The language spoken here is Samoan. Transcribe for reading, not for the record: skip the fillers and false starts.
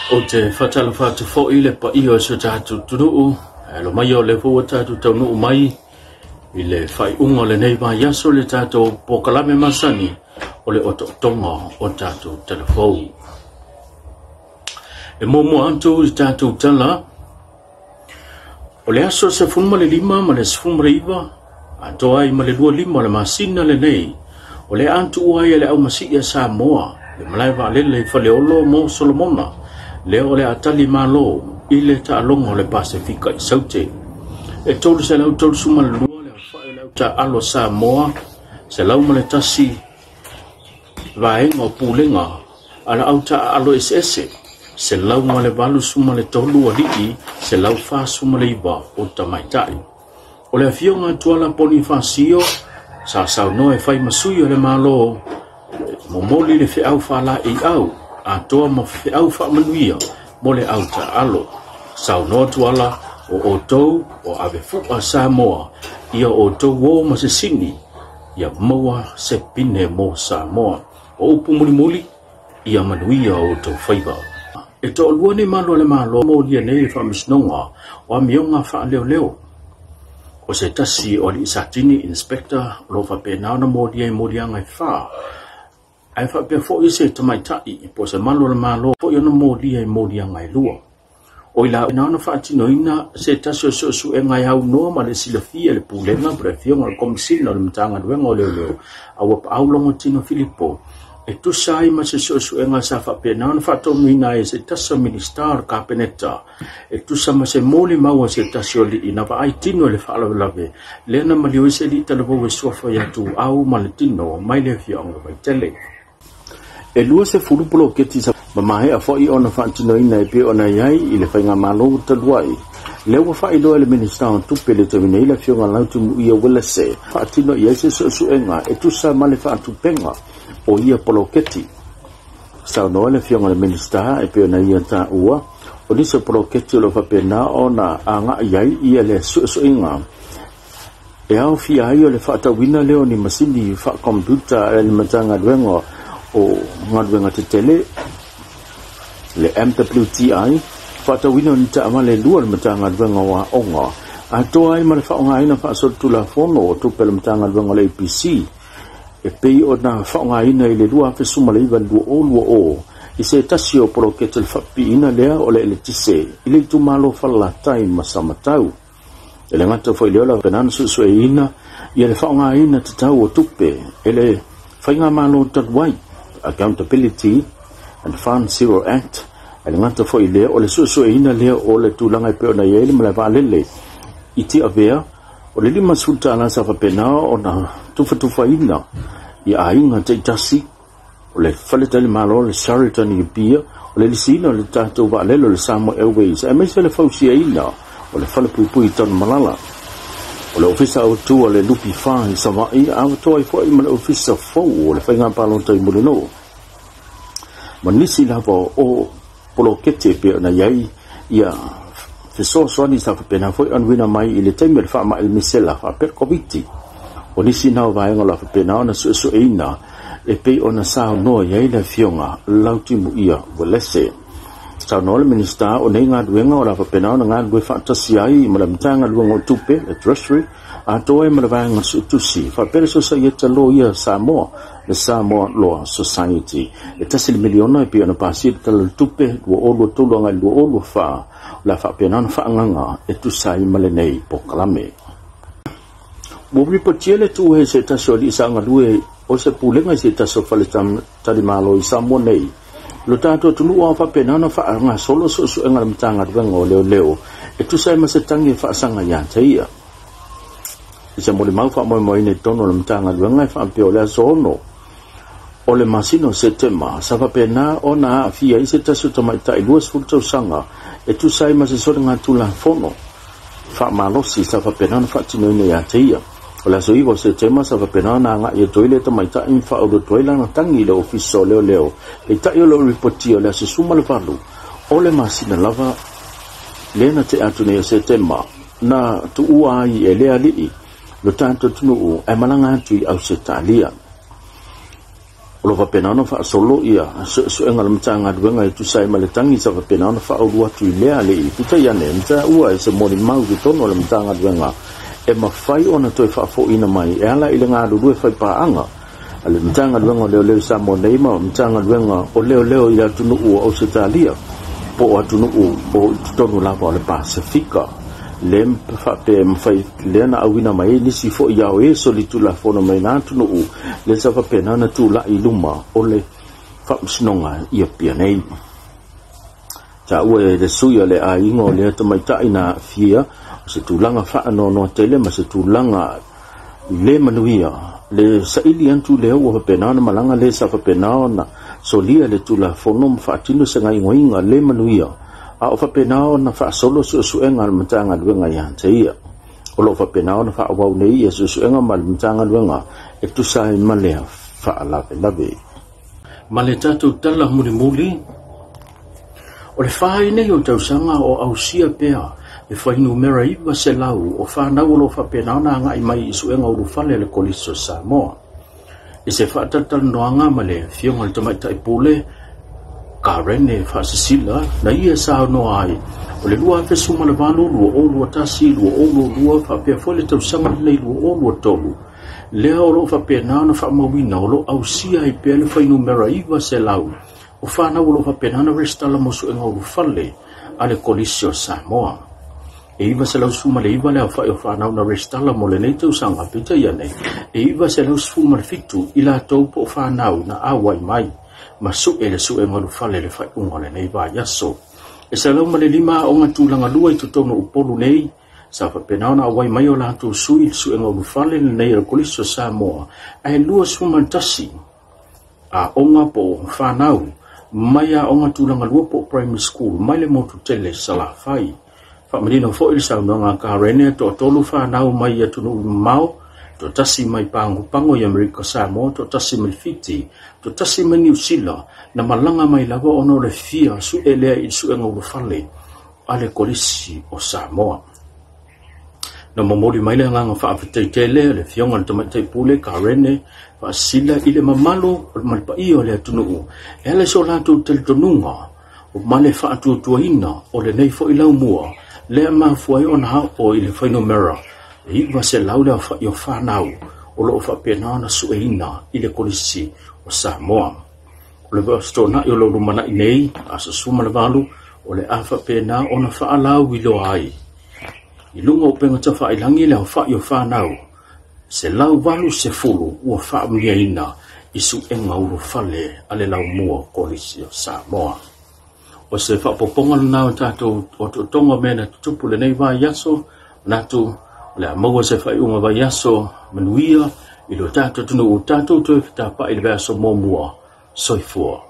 Ou te faatalofa atu foi i le paia o si o tatou atunuu, e alo mai o lea foi ua tatou taunuu mai i le faaiuga o lenei vaiaso le tatou polokalame masani o le otootoga o tatou talafou. E muamua atu i tatou tala, o le aso 15 ma le 19, atoa ai ma le 25 o le masina lenei, o le a tuua ai e le aumasii a Samoa le malae vaalele i Faleolo mo Solomona, lea o le a tali malo i le taaloga o le Pasefika i Saute. E 332 le aofai o le autaaalo a Samoa, 101 vaega o pulega a le autaaalo eseese, 183 alii, 149 o tamaitai. O le afioga Tuala Ponifasio sa saunoa e fai ma sui o le Malo, momoli le feau faalaeiau atoa ma feau faamanuia mo le autaaalo. Saunoa Tuala, o outou o avefua Samoa, ia outou o ma se sini, ia maua se pine mo Samoa. O upu mulimuli, ia manuia o outou faiva. E toalua nei malu a le Malo molia nei le faamasinoga o amioga faaleoleo. O se tasi o alii Satini Inspector o lo o faapena ona molia i moliaga e fa, ae faapea foi se tamaitai po o se malu o le Malo foi ona molia i moliaga e lua. O i la na ona faatinoina se tasi o suesuega e aunoa ma le silafia e le Pulega po o le Afioga i le Komesina o le Matagaluega o Leoleo a ua paau Logotino Filipo e tusa ai ma se suesuega sa faapena ona faatonuina ai e se tasi o Minisita o le Kapeneta e tusa ma se molimau a se tasi o alii na vaai tino i le faalavelave lea na maliu ai se alii talavou e suafa ia Tuau ma le tino mai le afioaga o Vaitele. E 20 poloketi sa mamaea foi ona faatinoina e pei ona i ai i le faigamalo talu ai. Lea ua faailoa e le Minisita o Tupe le taimi nei le afioga Lautimuia Uelese faatino i ai se suesuega e tusa ma le faatupega o ia poloketi. Saunoa le afioga i le Minisita e pei ona ia taua o nisi o poloketi o lo o faapena ona agai ai ia le suesuega e aofia ai o le faatauina lea o ni masini faakompiuta a le Matagaluega o Galuega Tetele, le MWTI, faatauina o ni taavale lua a le Matagaluega o Aoga, atoa ai ma le faaaogaina faasolitulafono o tupe a le Matagaluega o le APC e pei ona faaaogaina i le 2019-2020 i se tasi o poloketi o le faapipiina lea o le eletise i le itumalo o Falelatai ma Samatau. E le gata foi i lea o le faapena ona suesueina ia le faaaogaina tatau o tupe e le Faigamalo talu ai, Accountability and Fund Zero Act, e le gata foi i lea o le suesueina lea o le tulaga e pei ona i ai le malae vaalele i Tiavea, o le $50 sa faapena ona tufatufaina i aiga taitasi, o le faletalimalo le Sheraton i Apia, o le lisiina o le tatou vaalele o le Samoa Airways, aemaise le fausiaina o le falepuipui i Tanumalala. O le ofisa autu a le Lupi Fa i Savaii, atoa ai foi ma le ofisa fou o le faiga palota i Mulinuu, ma nisi lava o poloketi e pei ona i ai ia fesoasoani sa faapena foi ona uina mai i le taimi o le faamai le misela faapea le Koviti. O nisi na o vaega o le a faapena ona suesueina e pei ona saunoa i ai le afioga Lautimuia Uelese. Saunoa le Minisita o nei galuega o le a faapena ona galulue faatasi ai ma le Matagaluega o Tupe, le Treasury, atoa ai ma le Vaega Suetusi faapea le Sosaieta Loia Samoa, le Samoa Law Society. E $1 miliona e pei ona pasia le Tala o le Tupe 2023 agai 2024 o le a faapena ona faaagaaga e tusa ai ma lenei polokalame. Ua ripotia le tuuhe se tasi o alii sa galue o se pulega i se tasi o fale talimalo i Samoa nei. Lo tatou atunuu a faapena ona faagasolo suesuega a le Matagaluega o Leoleo e tusa ai ma se tagi e faasaga ia te ia. I se molimau faamoemoeina i totonu o le Matagaluega e faapea o le aso 6 o le masina o Setema sa faapena ona aafia ai se tasi o tamaitai 20 tausaga e tusa ai ma se soligatulafono faamalosi sa faapena ona faatinoina ia te ia. O le aso 9 o Setema sa faapena ona agai atu ai le tamaitai ma faaulu atu ai lana tagi i le ofisa o leoleo, peitai o lo o ripotia o le aso 18 o le masina lava lea na tea atu nei o Setema na tuua ai e le alii lo tatou atunuu ae malaga atu i Ausetalia. O lo faapena ona faasolo ia suesuega a le Matagaluega e tusa ai ma le tagi sa faapena ona faaulu atu i lea alii. Peitai ane, na taua e se molimau i totonu o le Matagaluega e mafai ona toe faafoiina mai e ala i le galulue faipaaga a le Matagaluega o Leoleo i Samoa nei ma Matagaluega o Leoleo i le atunuu o Ausetalia po o atunuu o i totonu lava o le Pasefika. Le faapea e mafai lea na auina mai ai nisi foi ao e solitulafono mai na atunuu lea sa faapena ona tulai i luma o le faamasinoga i Apia nei. Taua e le sui o le aiga o lea tamaitai na aafia o se tulaga faanoanoa tele ma se tulaga le manuia le saili atu lea ua faapena ona malaga le sa faapena ona solia le tulafono ma faatino se gaoioiga le manuia a o faapena ona faasolo suesuega a le Matagaluega ia te ia. O lo o faapena ona faaauau nei ia suesuega ma le Matagaluega e tusa ai ma lea faalavelave. Ma le tatou tala mulimuli, o le 4 ai nei o tausaga o ausia pea le fuainumera 900 o fanau o lo o faapena ona agai mai i suega ulufale a le Kolisi o Samoa. I se faatalatalanoaga ma le afioga i le Tamaitai Pule Karene Faasisila na ia saunoa ai, o le 2018, 2021, 2022 faapea foi le tausaga lenei 2023, lea o lo o faapena ona faamauina o lo o ausia ai pea le fuainumera 900 o fanau o lo o faapena ona resitala mo suega ulufale a le Kolisi o Samoa. E 919 le aofai o fanau na resitala mo lenei tausaga, peitai ane, e 917 i latou po o fanau na auai mai ma sue le suega ulufale i le faaiuga o lenei vaiaso. E 105 aoga tulaga lua i totonu o Upolu nei, sa faapena ona auai mai o latou sui i le suega ulufale lenei o le Kolisi o Samoa, ae 21 aoga po o fanau mai aoga tulaga lua po o primary school mai le motu tele Salafai. Faamanino foi le saunoaga a Karene, toatolu fanau mai atunuu mamao, toatasi mai Pagopago i Amerika Samoa, toatasi mai Fiti, toatasi mai Niu Sila, na malaga mai lava ona o le fia sue lea i le suega ulufale a le Kolisi o Samoa. Na momoli mai le agaga faafetai tele a le afioga i le Tamaitai Pule Karene Faasisila i le mamalu ma le paia o le atunuu e ala i so latou talitonuga ma le faatuatuaina o lenei foi laumua lea mafua ai ona oo i le fuainumera 900 le aofai o fanau o lo o faapena ona sueina i le Kolisi o Samoa. O le fetonai o lo lumanai nei, aso 18, o le a faapena ona faalauiloa ai i luga o upega tafailagi le aofai o fanau 180 ua faamanuiaina i suega ulufale a le laumua Kolisi o Samoa. O se faaopoopoga lena o tatou otootoga o mea na tutupu lenei vaiaso, manatu o le a maua se faaiuga vaiaso manuia i lo tatou atunuu, tatou toe fetapai i le vaiaso muamua. Soifua.